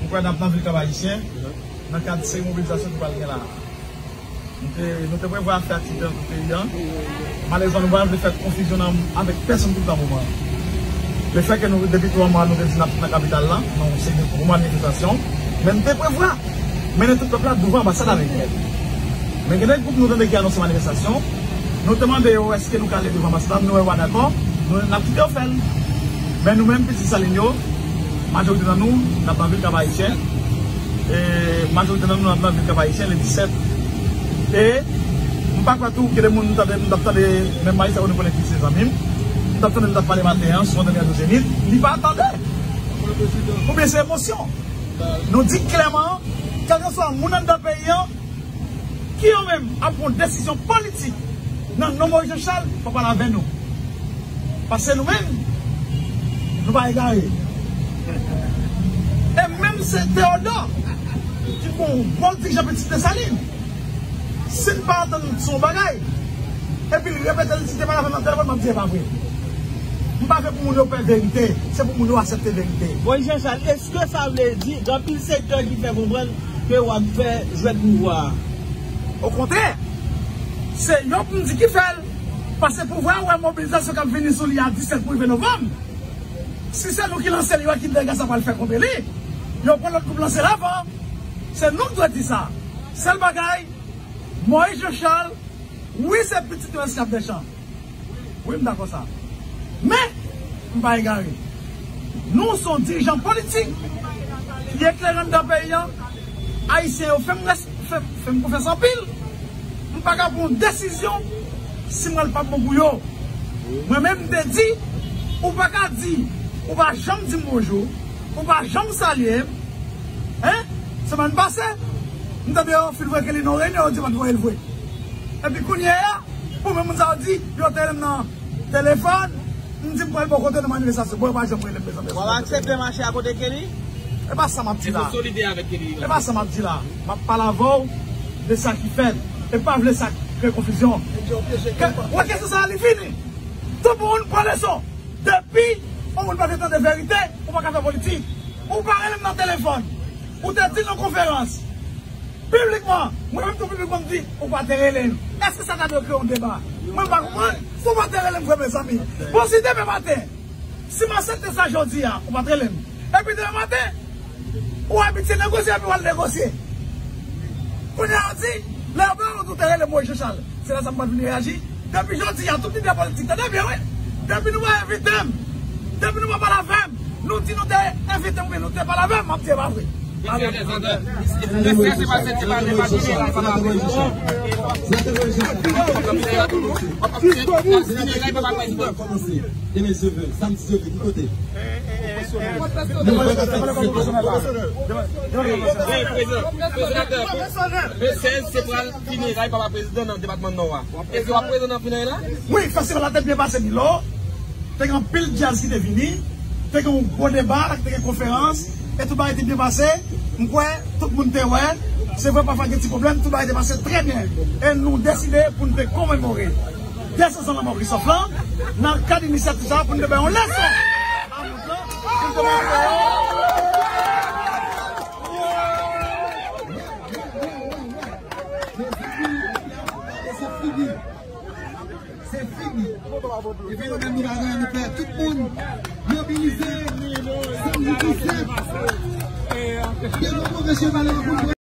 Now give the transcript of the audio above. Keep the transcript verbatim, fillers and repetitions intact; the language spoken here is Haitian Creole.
Kwè n ap nan vil Kap Ayisyen, nan kad seri mobilizasyon ki pral gen la. Nou te, nou te prevwa fè aktivite nan tout peyi a. Malerezman, nou pa vle fè konfizyon nan, avèk pèsonn pou tan moman. Lefètke nou, depi twa mwa, nou te di n ap nan kapital la, nan yon seri de gwo manifestasyon. Men nou te prevwa mennen tout pèp la douvan anbasad amerikèn. Men gen de gwoup nou tande ki anonse manifestasyon. Nou te mande yo, èske nou ka ale douvan anbasad la, nou wè yo pa dakò, nou, n ap kite yo fè l. Men nou menm, pitit Salin yo, majorite nan nou, n ap nan vil Kap Ayisyen. E majorite nan nou, n ap nan vil Kap Ayisyen, le disèt. E m pa kwè tou, gen de moun, m tande, m t ap tande, menm Maïs, ou konnen ki se zanmi m, m t ap tande, m t ap pale maten an, sou antèn Radyo Zenith, li pa tande. Oubyen se emosyon. Nou di klèman, kèlkeswa moun anndan peyi an, ki yo menm ap pran desizyon politik nan non Moïse Jean Charles, fòk pale avè nou. Paske nou menm, nou pa egare. E menm se Teyodò, ki gon gwo dirijan Pitit Desalin, si n pa antann sou yon bagay, epi l repete l, si te pale avè m nan telefòn, m ap di e pa vre. M pa vle pou moun yo pè verite, se pou moun yo aksepte verite. Moïse Jean Charles, èske sa vle di gen anpil sektè ki fè konprann ke w ap fè jwèt pouvwa a? Okontrè, se yo pou m di ki fè l, paske pouvwa a wè mobilizasyon k ap vini sou li a disèt pou rive novanm. Si se nou ki lanse l, yo wè ki dega sa pral fè kont li. Yo pran lòt gwoup lanse l avan. Se nou k dwe di sa. Sèl bagay, Moïse Jean Charles, wi, se pitit nou esklav Deschamps. Wi, m dakò sa. Men, m pa egare. Nou se yon dirijan politik ki eklere anndan peyi a. Ayisyen yo fè m rès-, fè, fè m konfyans anpil. M pa ka pran yon desizyon si m wè l p ap bon pou yo. Mwen menm, m te di, ou pa ka di, ou pa janm di m bonjou, ou pa janm salye m. Hein? Semèn pase, m tande yo fin voye Kelly nan reyinyon, yo di yo pa t voye l vre. Epi kounye a, pou menm moun sa yo di, yo te rele m nan telefòn, m di m pral bò kote nan manifestasyon. Bon, yo pa janm rele m, mezanmi. W ap aksepte mache akote Kelly? E pa sa m ap di la. Ou solidè avèk Kelly? E pa sa m ap di la. M ap pale avè w de sa ki fèt. E pa vle sa kreye konfizyon. Ke, wè kesyon sa a, li fini. Tout moun pran leson. Depi yon moun pa vle tande verite, ou pa ka fè politik. Ou pa rele m nan telefòn. Ou te di l nan konferans. Piblikman, mwen menm tou piblikman m di, ou pa te rele m. Èske sa ta dwe kreye yon deba? Mwen m pa konprann. Si w pa te rele m vre, mezanmi. Bon, si demen maten, si m aksepte sa jodi a, ou pa t rele m. Epi demen maten, ou abitye negosye epi w al negosye. Kounye a w di, lè yo ba w, ou te rele Moïse Jean Charles. Se la sa m pa t vin reyaji. Depi jodi a, tout lidè politik, tande byen, wi. Depi nou pa envite m, depi nou pa pale avè m, nou di nou te envite m oubyen nou te pale avè m, m ap di e pa vre. Mesye, mesye, se pa, se pa, se pa fineray papa prezidan. Fineray papa prezidan. Demen, samdi, ki kote? Wi, prezidan. Prezidan, le sèz, se pral fineray papa prezidan nan depatman Nò a. Èske w ap prezan nan fineray la? Wi, festival la te byen pase, Milo. Te gen anpil djaz ki te vini. Te gen yon gwo deba, te gen konferans. E tout bagay te byen pase. M kwè tout moun te wè. Se vre, pafwa gen ti pwoblèm, tout bagay te pase trè byen. E nou deside pou n te komemore de san zan lanmò Christophe lan, nan kad inisyativ sa a, pou n te bay yon leson a moun lan, pou n te montre yo. Mezanmi, se fini. Se fini. Epi nou menm nou pa gen anyen nou fè. Tout moun mobilize. Samdi disèt. Devan pwofesyonèl yo pou